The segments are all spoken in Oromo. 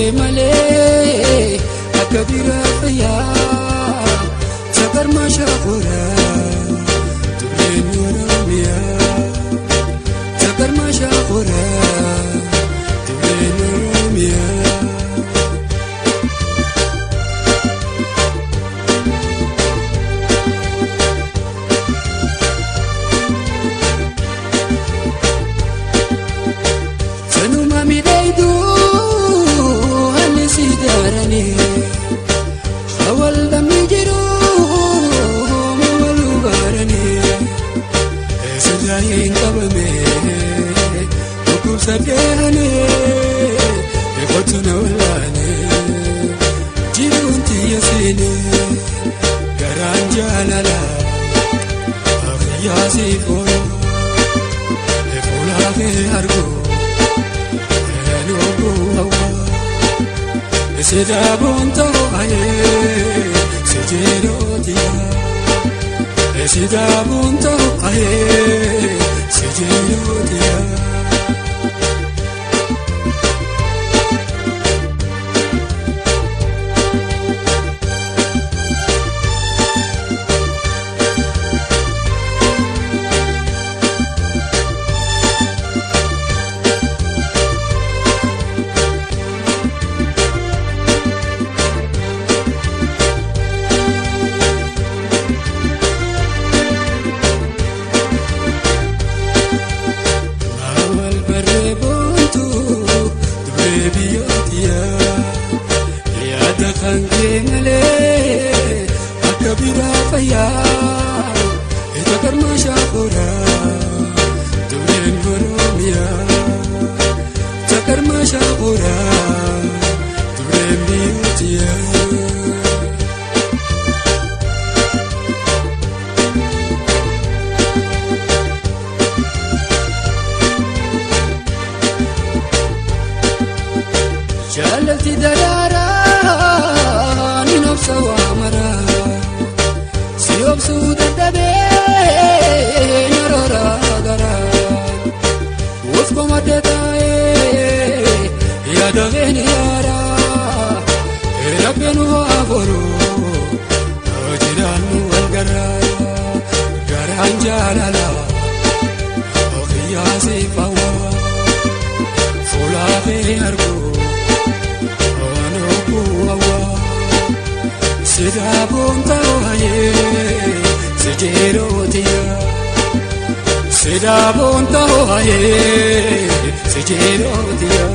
kee malee akka biraa fayyaa sagarmaa shaakoraa dubreen Oromiyaa sagarmaa shaakoraa dubreen Oromiyaa. Sanuma miidhagduu haalli si daaranii hawal dammi jiru mawaluu baaranii eessa hin qabame dhukkubsadheeranii eegotu na wallaane jiruun tiyya seenee garaan jaalala afiyyaa si fooloo fuulaa kee arguu. Sidaabuun ta'uu ayee sijeerootiya. Sidaabuun ta'uu ayee sijeerootiya. Maawal barree boontuu duree biyyootiya. Yaada kan kee malee akka biraa fayyaa. Ita karmaa shaakoraa dureen Oromiyaa. Takarmaa shaakoraa dureen biyyootiya. Jaalalti daraaraa ni obsa waa maraa si obsuu dadhabee naroora garaa of komadde taa'ee yaada keenya yaaraa rabbeen waa boroo jiraannu wal garaa garaan jaalala ofiyaa si fawaa fuulaa kee arguu. Sidaabuun ta'uu ayee sijeerootiya. Sidaabuun ta'uu ayee sijeerootiya.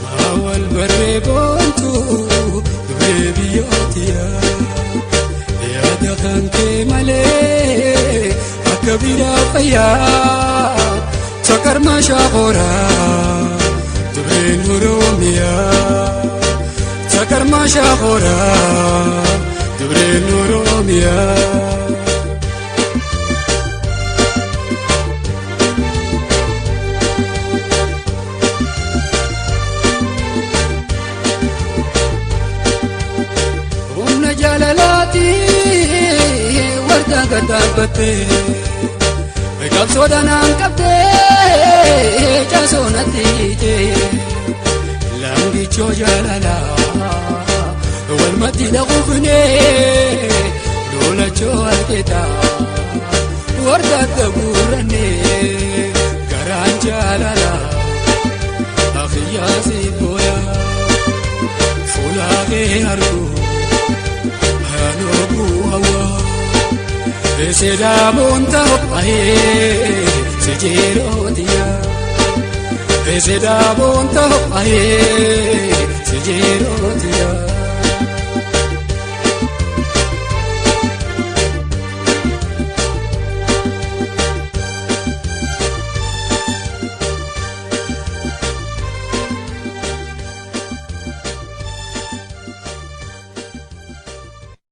Maawal barree boontuu duree biyyootiya. Yaada kan kee malee akka biraa fayyaa. Sakarmaa shaakoraa dureen Oromiyaa. Sakarmaa shaakoraa dureen Oromiyaa. Humna jaalalaati warra gaddaabbattee qabsoodhaan aan qabdee caasoo natti hiitee laangichoo jaalalaa walmatti dhaquufnee lolachoo argeetaa warra adda guurrannee garaan jaalalaa akiyyaa si booyaa fuulaa kee arguu. Sidaabuun ta'uu ayee sijeerootiya. Sidaabuun ta'uu ayee sijeerootiya.